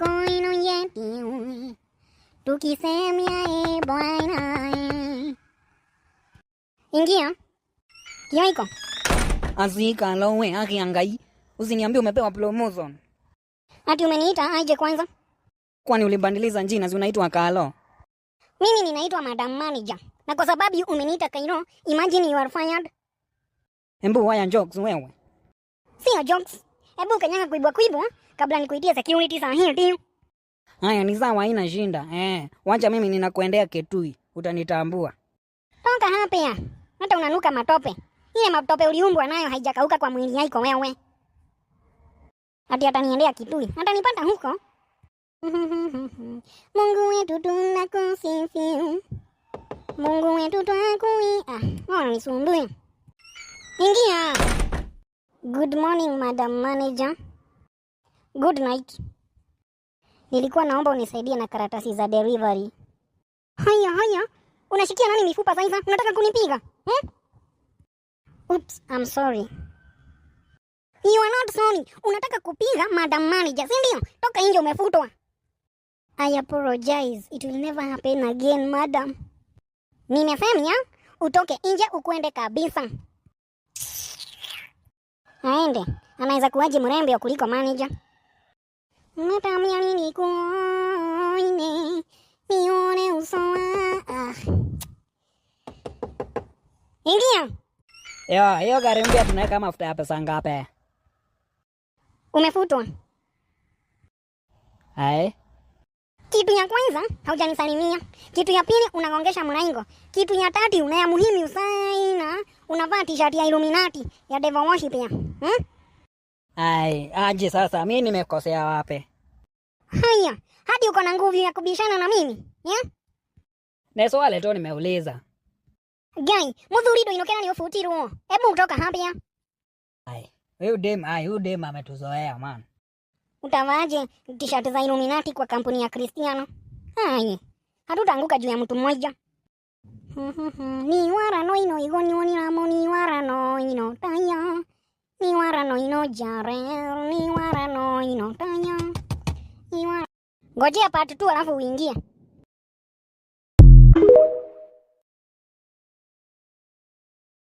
mikono yetu tukisemia e Bwana. Ingia Kioiko. Azika lowe haki ya Ngai. Usiniambie umepewa promotion. Ati umeniita aje kwanza? Kwani ulibandiliza njina si unaitwa Kalo? Mimi ninaitwa Madam Manager. Na kwa sababu umeniita Kairo, imagine you are fired. Embu waya jokes wewe. Sio jokes. Hebu kanyaga kuibwa kuibwa kabla nikuitie security saa hii ndio. Haya ni sawa, haina shinda. Wacha mimi ninakuendea Ketui, utanitambua. Toka hapa ya. Hata unanuka matope. Ile matope uliumbwa nayo haijakauka kwa mwili yako wewe. Ati ataniendea Kitui. Atanipata huko. Mungu wetu tunakusifu. Mungu wetu twakui. Ah, unanisumbua. Ingia. Good morning, Madam Manager. Good night. Nilikuwa naomba unisaidie na karatasi za delivery. Haya haya, unashikia nani mifupa sasa? Unataka kunipiga? Eh? Oops, I'm sorry. You are not sorry. Unataka kupiga Madam Manager, si ndio? Toka nje, umefutwa. I apologize. It will never happen again, madam. Nimesema utoke nje ukwende kabisa. Aende. Anaweza kuwaje mrembo kuliko manager? Natamia nini kuone nione uso ah. Ingia. Yo, hiyo gari mpya tunaweka mafuta ya pesa ngapi? Umefutwa. Ai. Kitu ya kwanza haujanisalimia. Kitu ya pili unagongesha mlango. Kitu ya tatu na ya muhimu sana unavaa t-shirt ya Illuminati ya devil worship ya. Ai, aje sasa mimi nimekosea wapi? Haya, hadi uko na nguvu ya kubishana na mimi? Yeah? Na swali tu nimeuliza. Gai, muthuri ndoinokera ni ufutirwo. Hebu kutoka hapa ya. Ai, huyu dem, ai, huyu dem ametuzoea man. Utavaaje t-shirt za Illuminati kwa kampuni ya Cristiano? Ai, hatutaanguka juu ya mtu mmoja. Ni wara no ino igonyo ni ramo ni wara no ino taya. Ni wara no ino jare ni wara no ino taya. Ni wara. Ngojea part 2 alafu uingie.